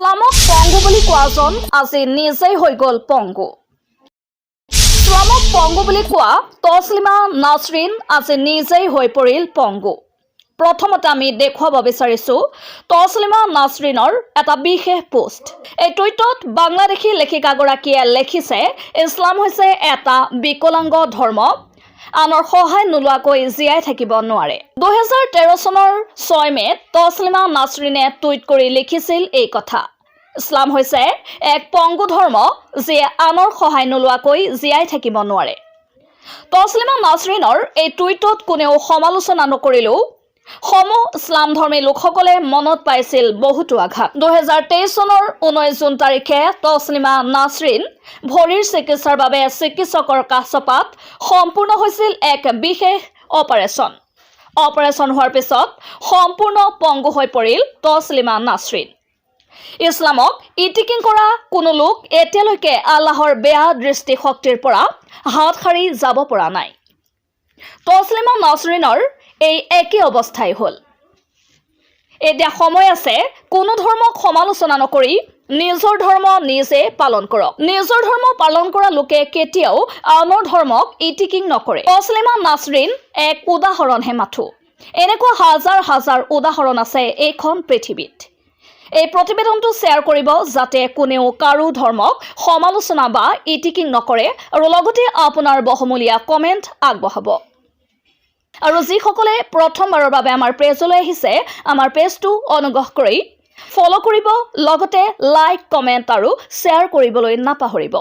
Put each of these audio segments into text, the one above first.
ইছলামক পংগু বুলি কোৱাজন আজি নিজেই হৈ গ'ল পংগু। ইছলামক পংগু বুলি কোৱা তছলিমা নাছৰিন আজি নিজেই হৈ পৰিল পংগু। প্ৰথমতে আমি দেখুৱাব বিচাৰিছোঁ তছলিমা নাছৰিনৰ এটা বিশেষ পোষ্ট। এই টুইটত বাংলাদেশী লেখিকাগৰাকীয়ে লিখিছে, ইছলাম হৈছে এটা বিকলাংগ ধৰ্ম, আনৰ সহায় নোলোৱাকৈ জীয়াই থাকিব নোৱাৰে। 2013 চনৰ 6 মে'ত তছলিমা নাছৰিনে টুইট কৰি লিখিছিল এই কথা। ইছলাম হৈছে এক পংগু ধৰ্ম, যিয়ে আনৰ সহায় নোলোৱাকৈ জীয়াই থাকিব নোৱাৰে। তছলিমা নাছৰিনৰ এই টুইটত কোনেও সমালোচনা নকৰিলেও সমূহ ইছলাম ধৰ্মী লোকসকলে মনত পাইছিল বহুতো আঘাত। 2023 চনৰ 19 জুন তাৰিখে তছলিমা নাছৰিন ভৰিৰ চিকিৎসাৰ বাবে চিকিৎসকৰ কাষ চপাত সম্পূৰ্ণ হৈছিল এক বিশেষ অপাৰেশ্যন। অপাৰেশ্যন হোৱাৰ পিছত সম্পূৰ্ণ পংগু হৈ পৰিল তছলিমা নাছৰিন। ইছলামক ইটিকিং কৰা কোনো লোক এতিয়ালৈকে আল্লাহৰ বেয়া দৃষ্টিশক্তিৰ পৰা হাত সাৰি যাব পৰা নাই। তছলিমা নাছৰিনৰ এই একেই অৱস্থাই হ'ল। এতিয়া সময় আছে, কোনো ধৰ্মক সমালোচনা নকৰি নিজৰ ধৰ্ম নিজে পালন কৰক। নিজৰ ধৰ্ম পালন কৰা লোকে কেতিয়াও আনৰ ধৰ্মক ইটিকিং নকৰে। তছলিমা নাছৰিন এক উদাহৰণহে মাথো। এনেকুৱা হাজাৰ হাজাৰ উদাহৰণ আছে এইখন পৃথিৱীত। এই প্ৰতিবেদনটো শ্বেয়াৰ কৰিব, যাতে কোনেও কাৰো ধৰ্মক সমালোচনা বা ইটিকিং নকৰে আৰু লগতে আপোনাৰ বহুমূলীয়া কমেণ্ট আগবঢ়াব। আৰু যিসকলে প্ৰথমবাৰৰ বাবে আমাৰ পেজলৈ আহিছে, আমাৰ পেজটো অনুগ্ৰহ কৰি ফ'ল' কৰিব, লগতে লাইক, কমেণ্ট আৰু শ্বেয়াৰ কৰিবলৈ নাপাহৰিব।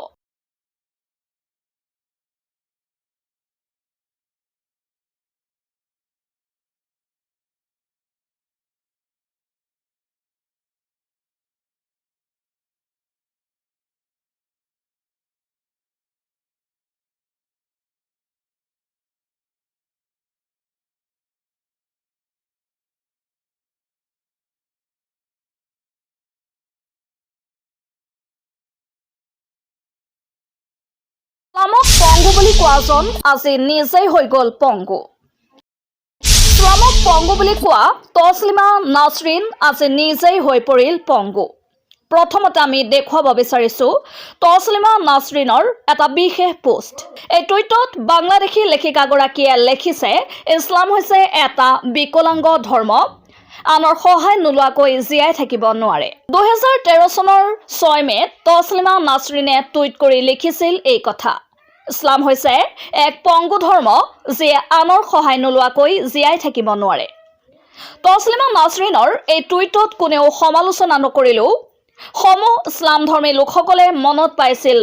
ইছলামক পংগু বুলি কোৱাজন আজি নিজেই হৈ গ'ল পংগু। ইছলামক পংগু বুলি কোৱা তছলিমা নাছৰিন আজি নিজেই হৈ পৰিল পংগু। প্ৰথমতে আমি দেখুৱাব বিচাৰিছোঁ তছলিমা নাছৰিনৰ এটা বিশেষ পোষ্ট। এই টুইটত বাংলাদেশী লেখিকাগৰাকীয়ে লিখিছে, ইছলাম হৈছে এটা বিকলাংগ ধৰ্ম, আনৰ সহায় নোলোৱাকৈ জীয়াই থাকিব নোৱাৰে। 2013 চনৰ 6 মে'ত তছলিমা নাছৰিনে টুইট কৰি লিখিছিল এই কথা। ইছলাম হৈছে এক পংগু ধৰ্ম, যিয়ে আনৰ সহায় নোলোৱাকৈ জীয়াই থাকিব নোৱাৰে। তছলিমা নাছৰিনৰ এই টুইটত কোনেও সমালোচনা নকৰিলেও সমূহ ইছলাম ধৰ্মী লোকসকলে মনত পাইছিল